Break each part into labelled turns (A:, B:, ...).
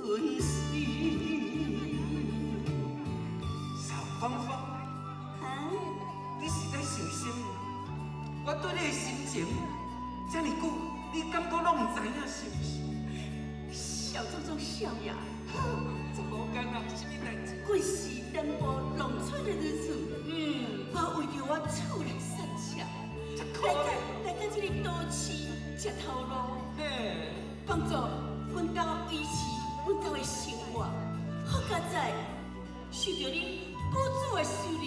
A: 陣時。
B: 邵芳芳，
A: 啊？
B: 你是咧想啥物？我對你的心情，遮爾久，你敢閣攏毋知影是毋是？
A: 小祖宗少爺，
B: 查某囡仔，啥物代誌？
A: 阮是南部農村的女子，我為著我厝內殺車，來到這個都市食頭路，幫助阮家維持阮家的生活。好佳哉，受著恁雇主的收留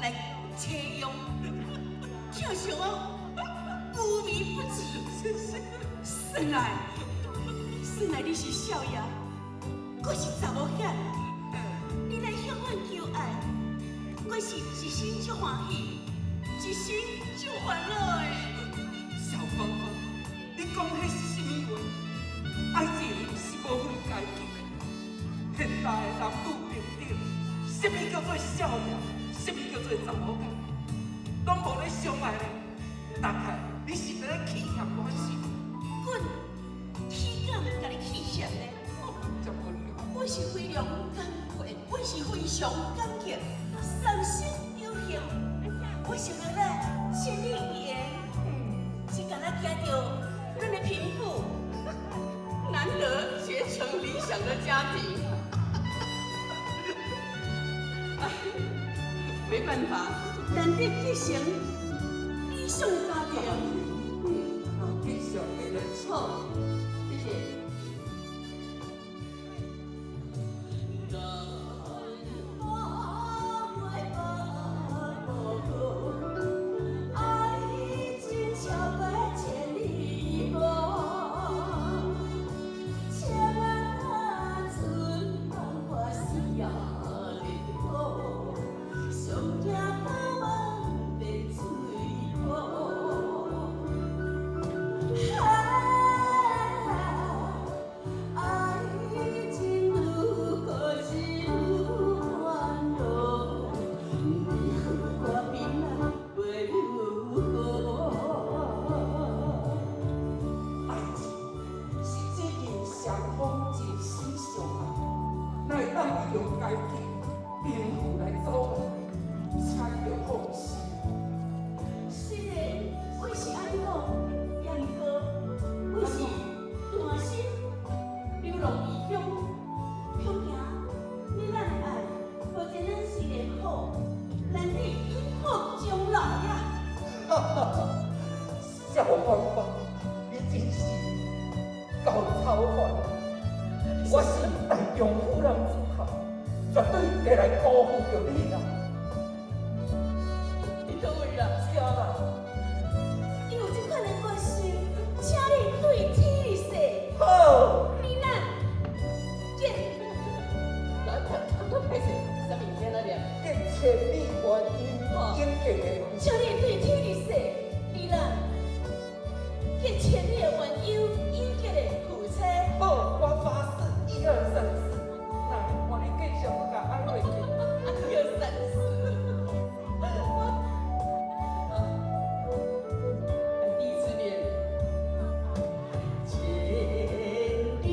A: 來車用，疼惜我無微不至。算來，算來你是少爺，我是查某囝，你來向阮求愛，我是一心足歡喜，一心足煩惱的。
B: 邵芳芳，你講彼是啥物話？愛情是無分階級的，現代的男女平等，啥物叫做少爺，啥物叫做查某囝，攏無咧相愛咧。大概你是佇咧欺騙我是？
A: 阮豈敢共你欺騙呢？
B: 這麼
A: 我是非常感激，我是非常感激，三生有幸，我想著咱千里緣，只敢若驚著咱的貧富，難得結成理想的家庭。唉，沒辦法，難得結成理想的家庭。
B: 繼續繼續。
A: 好，謝謝。南方的北部，愛情超過千里路，千萬寸放我死也認可，上驚渴望變水母。啊，愛情如果是有煩惱，你予我平安袂有過。
B: 愛情是這件雙方一生相愛，哪會當為著階級貧富來阻礙，請著放心。
A: 雖然我是按呢講，也毋過我是單身流浪異鄉，恐驚你咱的愛，無真咱雖然好，難以幸福終老呀。
B: 哈哈哈！邵芳芳，你真是夠操煩。我是大丈夫男子漢，絕對會來辜負著你啦。
A: 你倒位啦？
B: 是啦。
A: 有這款的決心，請你對天立誓。
B: 好。
A: 你咱結，來，開始，啥物？先來念。
B: 結千里鸳鸯，永結的。
A: 請你對天立誓，你咱結千里的鸳鸯，永結的夫妻。
B: 好，我發誓，一二三四，那看你繼續閣共愛落去。
A: 一二三四。啊，第一次練。千里的